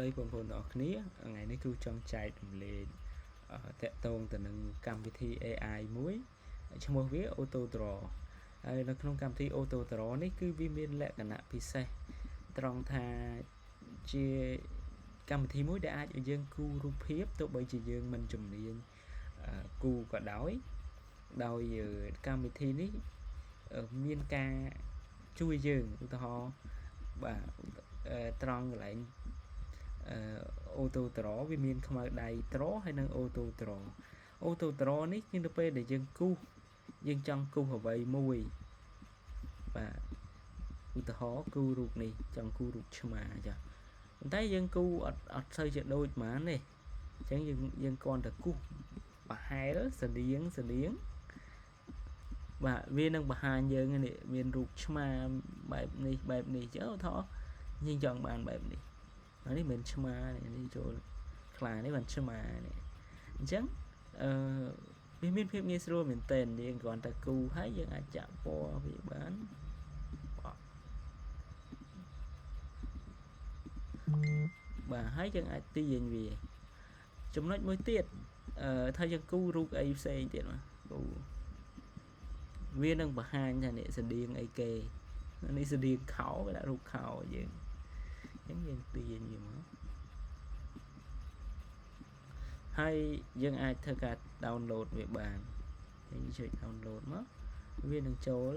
តីបងប្អូនទាំងអស់គ្នាថ្ងៃនេះគ្រូចង់ចែករំលែកតាក់ទងទៅនឹងកម្មវិធី AI មួយឈ្មោះវា AutoDraw ហើយនៅក្នុងកម្មវិធី AutoDraw នេះគឺវាមានលក្ខណៈពិសេសត្រង់ថាជាកម្មវិធីមួយដែលអាចឲ្យយើងគូររូបភាពទោះបីជាយើងមិនជំនាញគូរក៏ដោយដោយកម្មវិធីនេះមានការជួយយើងឧទាហរណ៍បាទត្រង់កន្លែង auto draw វាមានខ្មៅដៃ draw ហើយនិង auto draw auto draw នេះគឺនៅពេលដែលយើងគូសយើងចង់គូសអ្វីមួយបាទឧទាហរណ៍គូររូបនេះចង់គូររូបឆ្មាចាប៉ុន្តែយើងគូរអត់សូវជាដូចហ្មងទេអញ្ចឹងយើងគ្រាន់តែគូសប្រហែលស្តៀងស្តៀងបាទវានឹងបង្ហាញយើងនេះមានរូបឆ្មាបែបនេះបែបនេះអញ្ចឹងឧទាហរណ៍យើងចង់បានបែបនេះអានេះមិនឆ្មានេះចូលខ្លានេះបានឆ្មានេះអញ្ចឹងអឺវាមានភាពងាយស្រួលមែនទែនយើងគ្រាន់តែគូរហើយយើងអាចចាក់ពណ៌វាបានបាទហើយយើងអាចទាញវាចំណុចមួយទៀតអឺថាយើងគូររូបអីផ្សេងទៀតមកគូរវានឹងបង្ហាញថានេះស្តៀងអីគេនេះស្តៀងខោគេដាក់រូបខោយើងអញ្ចឹងយើងទាញវាមកហើយយើងអាចធ្វើការ download វាបានយើងចុច download មកវានឹងចូល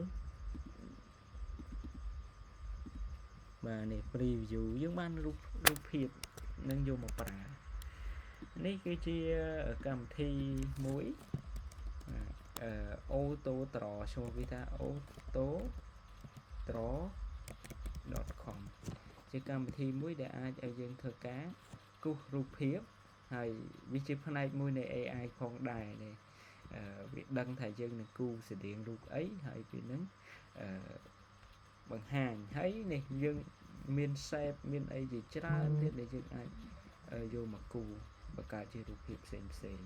បាទនេះ preview យើងបានរូបភាពនឹងយកមកប្រើនេះគឺជាកម្មវិធីមួយអឺ auto draw ឈ្មោះវាថា auto draw.com ជាកម្មវិធីមួយដែលអាចឲ្យយើងធ្វើការគូសរូបភាពហើយវាជាផ្នែកមួយនៃ AI ផងដែរនេះវាដឹងថាយើងនឹងគូរស្តៀងរូបអីហើយវានឹងអឺបង្ហាញហើយនេះយើងមាន shape មានអីជាច្រើនទៀតដែលយើងអាចយកមកគូរបង្កើតជារូបភាពផ្សេងផ្សេង